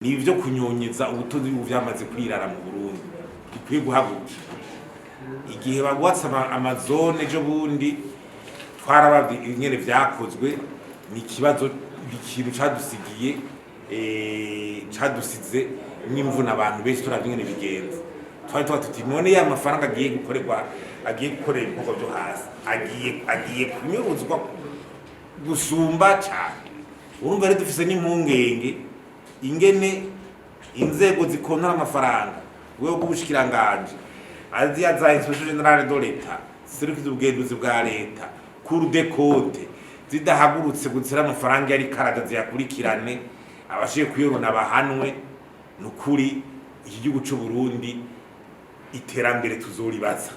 Ni ibyo kunyonyeza ubutunzi ubu byamaze kwirara mu Burundi bikwiye guhagurukirwa. Igihe baguhatse amazone ejo bundi twarababye ingene vyakozwe, ni ikibazo, ni ikintu cadusigiye, cadusize n'imvune abantu benshi. Turavye ingene bigenza, twari tuba tuti: none ya mafaranga agiye gukorerwa, agiye gukorera ibikorwa vyo hasi, agiye kunyuruzwa gusumba cane. Urumva rero dufise n'impungenge ingene inzego zikontora amafaranga, urwego rw'ubushikiranganji, aziya za Inspection Générale de l'État ziserukiza ubugenduzi bwa leta, Cour des comptes, zidahagurutse gutsira amafaranga yari karaza ziyakurikirane, abashiye kuyorona bahanwe. Nukuri iki gihugu c'u Burundi iterambere tuzoribaza.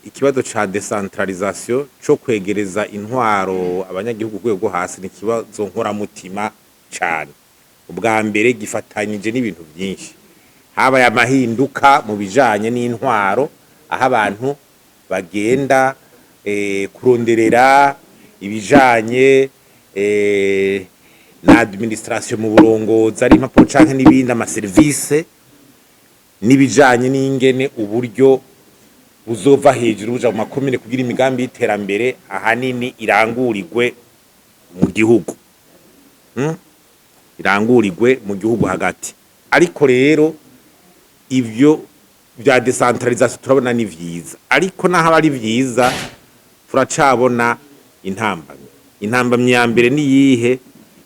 Ikibazo ca décentralisation, co kwegereza intwaro abanyagihugu ku rwego rwo hasi, ni ikibazo nkoramutima cane. Ubwa mbere gifatanyije n'ibintu byinshi. Habaye amahinduka mu bijanye n'intwaro, aho abantu bagenda kuronderera ibijanye na administration mu burongozi, ari impapuro canke n'ibindi, amaserivise, n'ibijanye n'ingene uburyo buzova hejuru buja mu makomine kugira imigambi y'iterambere ahanini irangurirwe mu gihugu, Irangurirwe mu gihugu hagati. Ariko rero ivyo vya décentralisation turabona ni vyiza, ariko naho aba ari vyiza turacabona intambamyi. Intambamyi ya mbere ni yihe?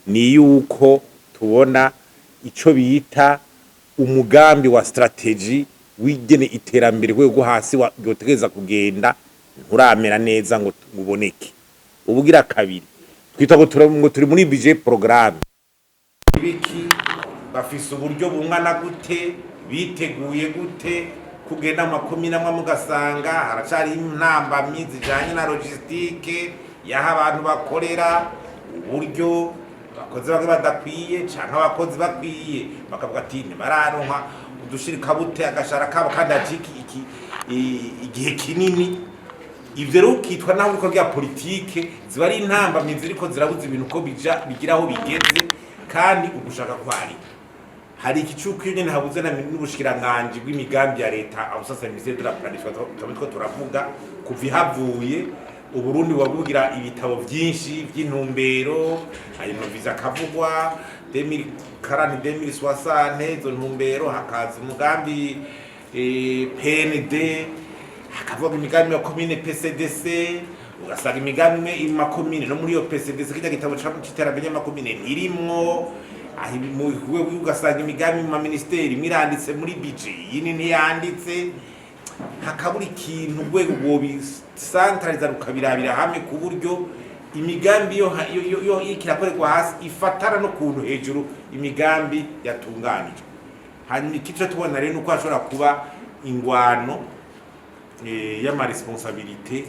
Ni yuko tubona ico bita umugambi wa stratégie w'ingene iterambere rwego rwo hasi ryotegereza kugenda nturamera neza ngo uboneke. Ubugira kabiri, twita ngo turi muri budget programme, ibiki bafise uburyo bungana gute, biteguye gute kugenda mu makomine amwe, mugasanga haracari intambamyi zijanye na logistique y'aho abantu bakorera, uburyo abakozi bamwe badakwiye canke abakozi bakwiye, bakavuga ati ntibararonka udushirikabute, agashara kabo, kandi hacika iki igihe kinini. Ivyo rero ukitwa naho uriko rya politike ziba ari intambamyi ziriko zirabuza ibintu ko bija bigira aho bigeze. Kandi ugushaka kwari hari igicuku iyo nyene habuze na n'ubushikiranganji bw'imigambi ya leta, aho sasa ministère de la planification turiko turavuga. Kuva ihavuye, Uburundi buba bugira ibitabo vyinshi vy'intumbero, ayo maviza akavugwa 2040, 2060, izo ntumbero, hakaza umugambi PND, hakavuga imigambi ya komine PCDC, ugasanga imigambi imwe iri mu makomine no muri iyo PCDC, kirya gitabo c'iterambere ry'amakomine, ntirimwo. Aho ugasanga imigambi mu maministeri imwe iranditse muri budget, iyindi ntiyanditse, hakabura ikintu urwego rwobisantraliza rukabirabira hamwe, ku buryo imigambi yo iriko irakorerwa hasi ifatana no kuntu hejuru imigambi yatunganijwe. Hanyuma ikico tubona rero nuko hashobora kuba ingwano y'amaresponsabilité.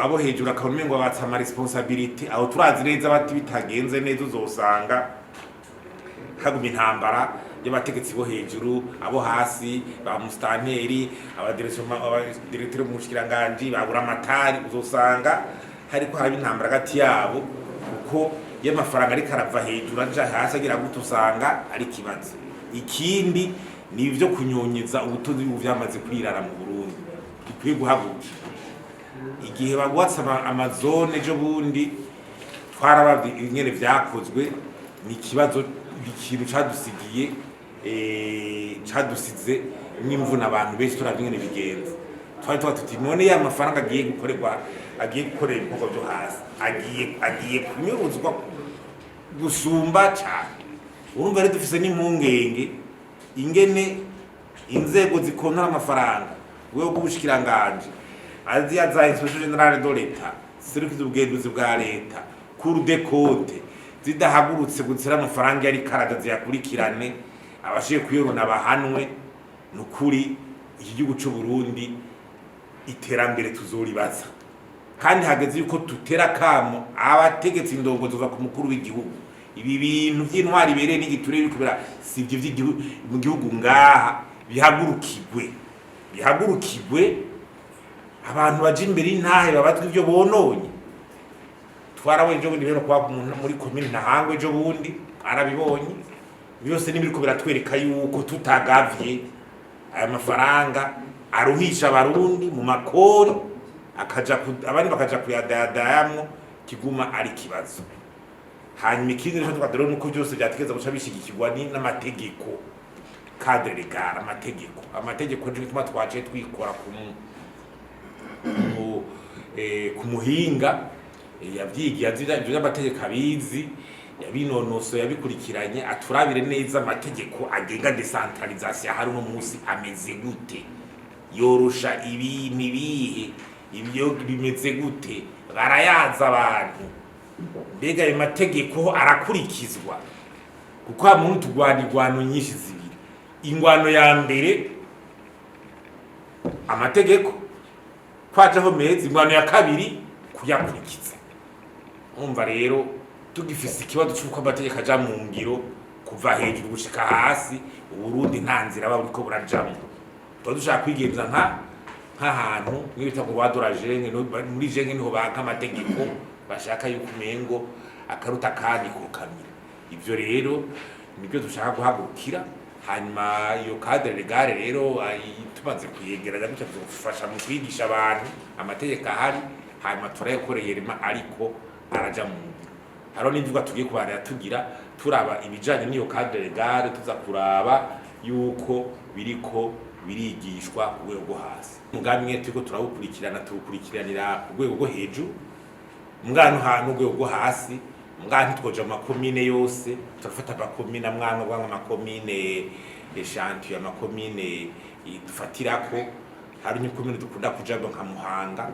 Abo hejuru akabona umengo batse amaresponsabilité, aho turazi neza bati bitagenze neza uzosanga haguma intambara y'abategetsi bo hejuru, abo hasi, ba musitanteri, abadirecteur mu bushikiranganji, ba buramatari, uzosanga hariko haraba intambara hagati yabo, kuko iyo amafaranga ariko arava hejuru aja hasi agira gute, usanga ari ikibazo. Ikindi ni ivyo kunyonyeza ubutunzi ubu vyamaze kwirara mu Burundi bikwiye guhagurukirwa. Igihe baguhatse amazone ejo bundi twarababye ingene vyakozwe, ni ikibazo, ni ikintu cadusigiye, cadusize n'imvune abantu benshi. Turavye ingene bigenza, twari tuba tuti: none ya mafaranga agiye gukorerwa, agiye gukorera ibikorwa vyo hasi, agiye kunyuruzwa gusumba cane. Urumva rero dufise n'impungenge ingene inzego zikontora amafaranga, urwego rw'ubushikiranganji, aziya za Inspection Générale de l'État ziserukiza ubugenduzi bwa leta, Cour des comptes, zidahagurutse gutsira amafaranga yari karaza ziyakurikirane, abashiye kuyorona bahanwe. Nukuri iki gihugu c'u Burundi iterambere tuzoribaza. Kandi hageze yuko tutera kamo abategetsi, indongo tuva ku mukuru w'igihugu. Ibi bintu vy'intwari ibereye n'igiture biriko bira si ivyo vy'igihugu mu gihugu ngaha, bihagurukigwe, bihagurukigwe. Abantu baje imbere y'intahe babazwa ivyo bononye. Twarabonye ejo bundi rero kwa muri komine Ntahangwa ejo bundi arabibonye byose, n'ibiriko biratwereka yuko tutagavye aya mafaranga aruhisha Abarundi mu makori, akaja abandi bakaja kuyadayadayamwo, kiguma ari kibazo. Hanyuma ikindi rero twadero nuko byose byategeza guca bishigikirwa ni n'amategeko, cadre légal, amategeko. Amategeko nico gituma twaciye twikora ku muhinga yavyigiye, azi ivyo vy'amategeko, abizi, yabinonosoye, yabikurikiranye, aturabire neza amategeko agenga décentralisation hari uno munsi ameze gute, yorosha ibintu ibihe, ibyo bimeze gute, barayaza abantu, mbega ayo mategeko arakurikizwa? Kuko hamwe tugwana ingwano nyinshi zibiri. Ingwano ya mbere, amategeko kwajaho meza; ingwano ya kabiri, kuyakurikiza. Umva rero, tugifise ikibazo c'uko amategeko aja mu ngiro kuva hejuru gushika hasi, Uburundi nta nzira aba buriko burajamwo. Tuba dushaka kwigenza nk'ahantu nk'ibita ngo badora jenge muri jenge, niho banka amategeko, bashaka yuko umengo akaruta kandi kokamira. Ivyo rero nibyo dushaka guhagurukira. Hanyuma iyo cadre légal rero tumaze kuyegeranya gutya, tuzofasha mu kwigisha abantu amategeko ahari, hanyuma turayakoreye rema ariko araja mu ngiro. Hariho n'imvuga tugiye kubanira tugira turaba ibijanye n'iyo cadre légal, tuza kuraba yuko biriko birigishwa ku rwego rwo hasi. Umugambi mwe turiko turawukurikirana, tuwukurikiranira ku rwego rwo hejuru mwana n'urwego rwo hasi. Mbwa ntitwoja mu makomine yose, turafata amakomine amwamwe, bwanga amakomine échantillon, amakomine dufatirako. Hari n'ikomine dukunda kujamwo nka Muhanga,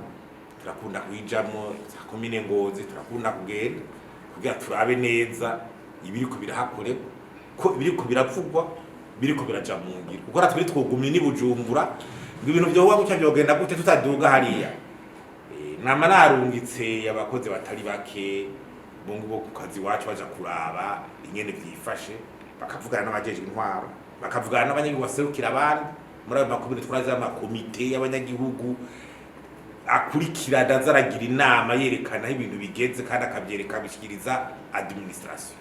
turakunda kuyijamwo, za komine Ngozi turakunda kugenda kugira turabe neza ibiriko birahakorerwa, ko ibiriko biravugwa biriko biraja mu ngiro, kuko natwe twogumye ni Bujumbura ngo ibintu vyoba gutya, vyogenda gute tutaduga hariya? Nama narungitse abakozi batari bake bungu bo ku kazi iwacu baja kuraba ingene vyifashe, bakavugana n'abajejwe intwaro, bakavugana n'abanyagihugu baserukira abandi muri ayo makomine. Turazi amakomite y'abanyagihugu akurikirana, aza aragira inama yerekana aho ibintu bigeze, kandi akavyereka, abishikiriza administration.